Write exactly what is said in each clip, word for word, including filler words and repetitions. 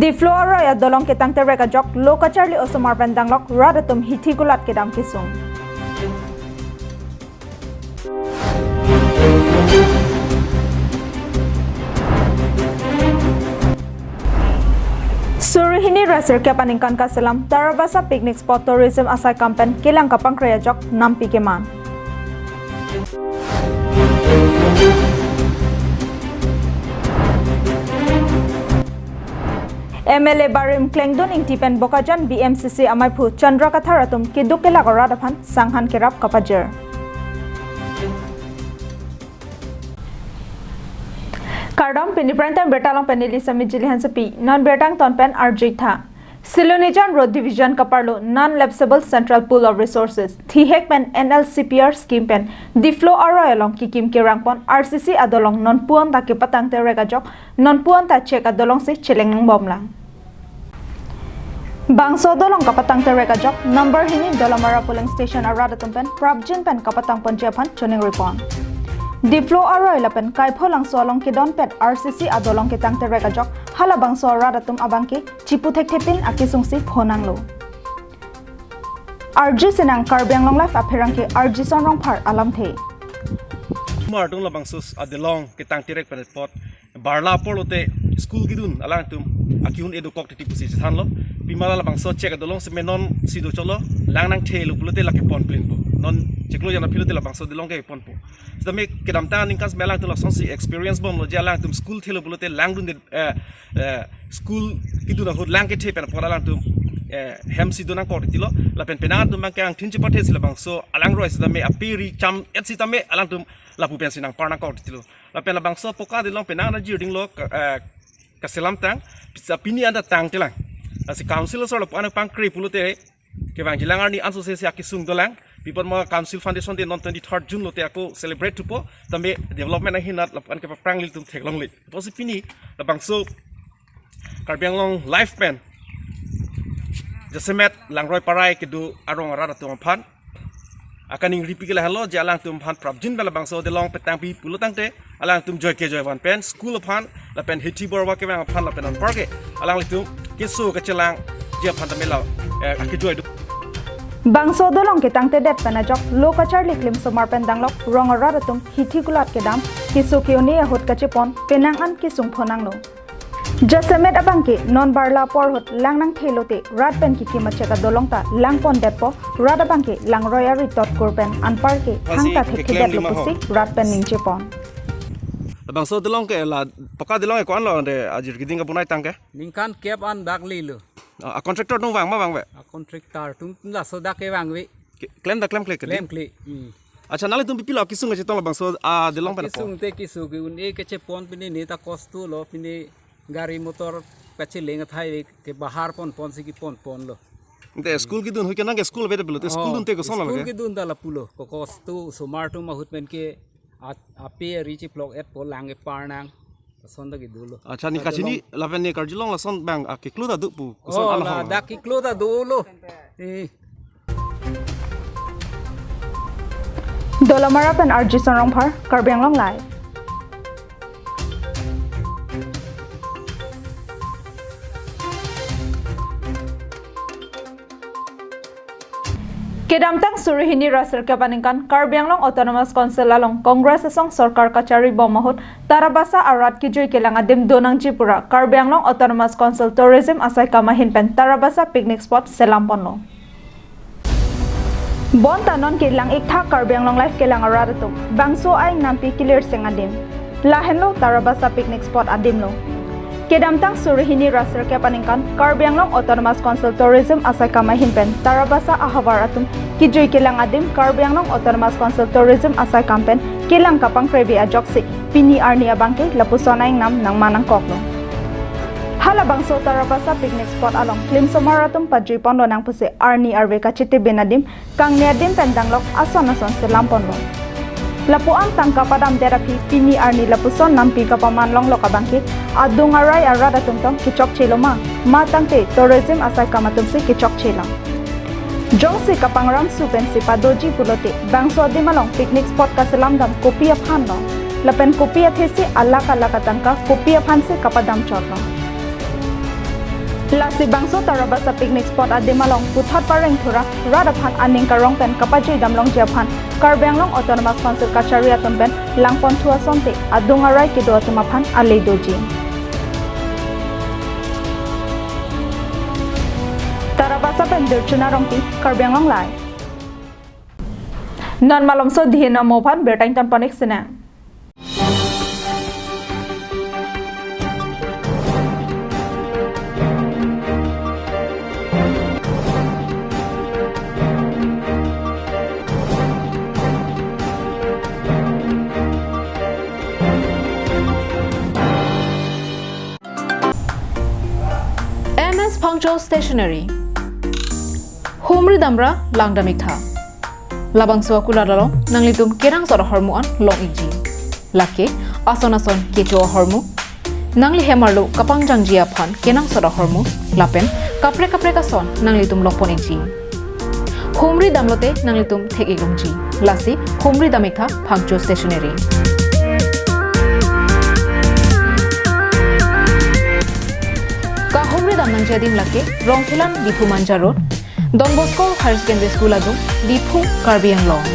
Dipflo aroi adolong ketang terek ajok lo kacharli osomar pen danglok rat atum hithi kulat kedam kesung. Suri hini ra sirkep aningkan kaselam Tarabasa picnic spot tourism asaikam pen kelang kapangkre ajok nampi keman. M L A barim Klengdun Ingti pen Bokajan B M C C amaiphu Chandra Kathar atum keduk kelak arat aphan sanghan kerap kapajir. Kardom, pini prime time birta along pen neli Sami Jili Hansepi, non birta angton pen arjitha. Silonijan Road Division kaparlo Non-Lapsable Central Pool of Resources, thihek pen N L C P R scheme pen Dipflo aroi along kikim kerangpon R C C adolong nonpu anta kepatang terek ajok nonpu anta chek adolongsi cheleng nangbomlang. Bangso adolong kapatang terek ajok number hini Dolamara polling station arat atum pen prapjin pen kapatang ponji aphan choningripon. Dipflo aroi lapen Kaipholangso along kedonpet R C C adolong ketang terek ajok halabangso arat atum abangke chipu thekthepin akesungsi phonanglo. Arjusenang Karbi Anglong Live apherangke Arjison Rongphar alamthe. Mar atum labangso adolong ketang terek pen apot barla apor lote school kedun alangtum aki-un edokok titi pusi chethanlo. Pima labangso chek adolongsi menon si do cholo, lang nangthelo pulote lake pon plinpo. Non cheklo jana philote labangso adolong ke ponpo. Sitame kedamtang aningkan sitame alangtum lasonsi experience bomlo je alangtum school thelo pulote langdunde, eh, eh, school kedun ahut lang kethe pen apot alangtum, eh, hem si do nangkok titilo. Lapen penang atum abangke angthin chepathe si labangso alangroi sitame ape ri cham-et sitame alangtum lapu pensi nangpar nangkok titilo. Lapen labangso poka adolong penang na jirdinglo ka, eh, kaselamtang, pisa pini anta tangtelang. Lasi council asor lapu-an pangkre pulote kevangjilang arni ansose si akesung dolang. Pi apot ma council foundation day non twenty-third June lote ako celebrate thupo, tame development ahinat lapu-an kepaprang ilitum theklongle. Pusi pini labangso Karbi Anglong Live pen jasemet langroi parai kedo arong arat atum aphan akaningripi ke lahelo je alangtum aphan prapjin pen labangso adolong petangpi pulo tangte alangtum joi ke joi van pen school aphan lapen hithi borwa kevang aphan lapen anparke alanglitum keso kachelangji aphan tame la, eh, akejoi do. Bangso adolong ketangtedet pen ajok lo kacharli klimsomar pen danglok rong arat atum hithi kulat kedam keso ke-un-e ahut kachepon penang an kesung phonanglo. Jasemet abangke non barla apor ahut lang nangthelote rat pen kikim achek adolong ta langpondetpo, rat abangke langroi ari totkur pen anparke Pasi thangta thekthedet keklem lo lima pusi hong. Rat pen ningjepon. Labangso adolong ke la poka adolong ke ko-anlo de ajir keding kabunai tangke? Ningkan kep an dak lilo. Ah, a contractor atum vang ma vangve? A contractor atum laso dak ke vangve. Ke-, klem ta klemkle ke di? Klemkle. Hmm. Acha nanglitum pipilo kesung kachetong labangso adolong pen apot? Kesung te keso ke-un-e kachepon pine ne ta kosto lo pine gari motor kacheleng athai ke bahar ponpon si keponponlo. Te school kedun ahut ke nang ke school ave pulote school Oh, dunte kosonlo school ke? Kedun ta lapulo. Ko kosto osomar atum ahut pen ke a-, ape ri chiplok-etpo lang kepar nang. Lason ta kedolo. Acha ne kachini lapen ne karjulong lason abang akeklo ta do pu. Koson Oh, alahong. La dak keklo ta dolo. Eh. Dolamara pen Arjison Rongphar, Karbi Anglong Live. Kedamtang suri hini ra sirkep aningkan Karbi Anglong Autonomous Council along Congress asong sorkar kachari bom ahut Tarabasa arat kejui kelang adim donangji pura Karbi Anglong Autonomous Council Tourism asaikam ahin pen Tarabasa picnic spot selam ponlo. Bonta non ke lang-ik tha Karbi Anglong Live kelang arat atum, bangso aingnampi kelirseng adim. Lahenlo Tarabasa picnic spot adim lo. Kedamtang suri hini ra sirkep aningkan Karbi Anglong Autonomous Council Tourism asaikam ahin pen Tarabasa ahavar atum kejui kelang adim Karbi Anglong Autonomous Council Tourism asaikam pen kelang kapangkrebi ajoksi pini arni abangke lapuson aingnam nangma nangkoklo. Halabangso Tarabasa picnic spot along klimsomar atum pajui ponlonang pusi arni arve kachetebin adim kangni adim pen danglok ason ason selam ponlo. Lapu-an tangka padamdet aphi pini arni lapuson nampi kapaman longlok abangke adung arai arat atum tong kechokche lo ma, ma tangte tourism asaikam atumsi kechokche lo. Jongsi kapangram su pensi padoji pulote bangso adim along picnic spot kaselam dam kopi aphan lo, lapen kopi athesi alakh alakh atangka kopi aphansi kapadam chot lo. Lasi bangso Tarabasa picnic spot adim along puthot pareng thura rat aphan aning karong pen kapajui damlongji aphan Karbi Anglong Autonomous Council kachari atum pen langpon thu asonte adung arai kedo atum aphan ale doji. Tarabasa pen Dirchuna Rongpi, Karbi Anglong Live. Non malomso dihin amo aphan birta ingtonpon-ik sinang. M S Phangcho Stationery. Humri damra langdam-ik tha. Labangso akulat along nanglitum kenangsot ahormu an long-ikji. Lake ason ason kecho ahormu, nangli hem arlo kapangjangji aphan kenangsot ahormu lapen kaprek kaprek ason nanglitum longpon-ikji. Humri damlote nanglitum thek-ik longji. Lasi humri dam-ik tha Phangcho Stationery. Kahumri dam nangji adim lake Rongkhelan, Diphu Manja Road, Don Bosco Higher Secondary School adung, Diphu, Karbi Anglong.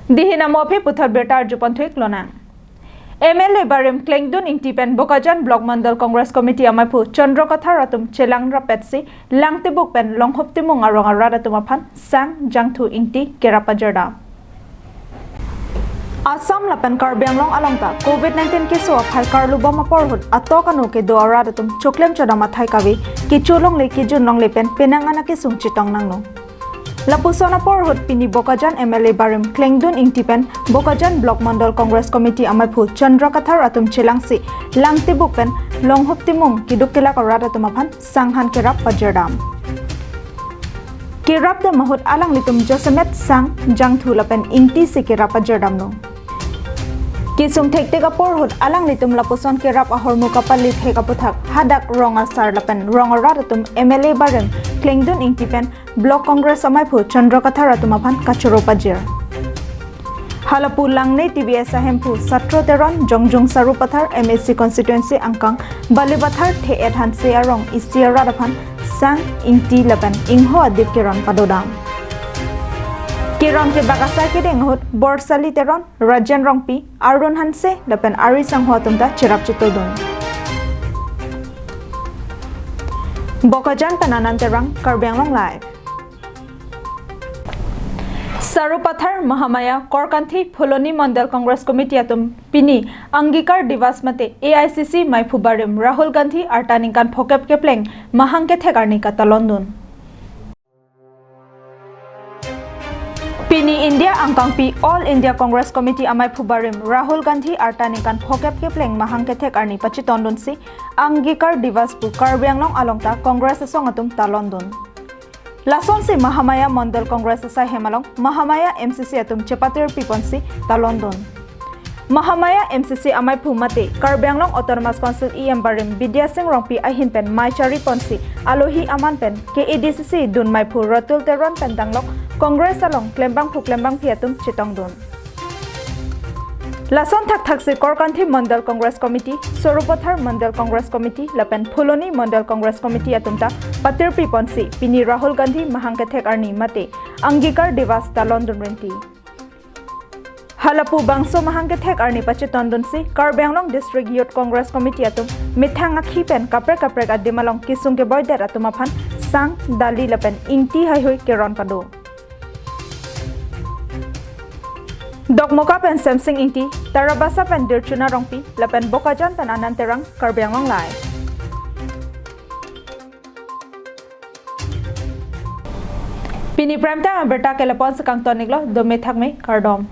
Dihin amo aphi puthot birta arjupon thu-ik lonang. M L A barim Klengdun Ingti pen Bokajan Block Mandal Congress Committee amaiphu Chandra Kathar atum chelang rappetsi Langtibuk pen Longhup Timung arong arat atum aphan sang, jangthu, ingti kerap pajir dam. Assam lapen Karbi Anglong along ta covid nineteen keso aphai karlu bom apor ahut atok ano kedo arat atum choklem chodam athai kave, kecho longle kejun longle pen penang an akesung chetong nanglo. Lapuson apor ahut pini Bokajan M L A barim Klengdun Ingti pen Bokajan Block Mandal Congress Committee amaiphu Chandra Kathar atum chelangsi Langtibuk pen Longhup Timung keduk kelak arat atum aphan sanghan kerap pajir dam. Kerap dam ahut alanglitum jasemet sang, jangthu lapen ingti si kerap pajir damlo. Kesung thektik apor ahut alanglitum lapuson kerap ahormu kapali thek aputhak hadak rong asar lapen rong arat atum M L A barim Klengdun Ingti pen Block Congress amaiphu Chandra Kathar atum aphan kachoro pajir. Halapu Langnei T V S ahemphu Satro Teron, Jongjung Sarupathar M A C constituency angkang Balipathar The-et Hanse arong isi arat aphan sang, ingti lapen ingho adip keron padodam. Keron kebak asai kedeng ahut Borsali Teron, Rajen Rongpi, Arun Hanse lapen ari sangho atum ta cherap chetodun. Bokajan pen Anand Terang, Karbi Anglong Live. Sarupathar, Mahamaya, Korkanthi, Phuloni Mandal Congress Committee atum pini Angikar Divas mate A I C C maiphu barim Rahul Gandhi arta ningkan phokep kepleng mahang kethek arni katalondun. Pini India angkangpi All India Congress Committee amaiphu barim Rahul Gandhi arta ningkan phokep kepleng mahang kethek arni pachetondunsi Angikar Divas pu Karbi Anglong along ta Congress asong atum talondun. Lasonsi Mahamaya Mandal Congress asai hem along Mahamaya M C C atum chepatir piponsi talondun. Mahamaya M C C amaiphu mate Karbi Anglong Autonomous Council E M barim Bidya Sing Rongpi ahin pen mei chari ponsi alohi aman pen K A D C C dun maiphu Ratul Teron pen danglok Congress along klembangphu klembangpi atum chetongdun. Lason thakthaksi Korkanthi Mandal Congress Committee, Sarupathar Mandal Congress Committee lapen Phuloni Mandal Congress Committee atum ta patir piponsi pini Rahul Gandhi mahang kethek arni mate Angikar Divas talondun rinti. Halapu bangso mahang kethek arni pachetondunsi Karbi Anglong District Youth Congress Committee atum methang akhi pen kaprek kaprek adim along kesung keboidet atum aphan sang, dali lapen ingti haihui keron pado. Dokmoka pen Semsing Ingti, Tarabasa pen Dirchuna Rongpi lapen Bokajan pen Anand Terang, Karbi Anglong Live. Pini prime time abirta ke lapu-an si kangton-iklo, dome thakme, kardom.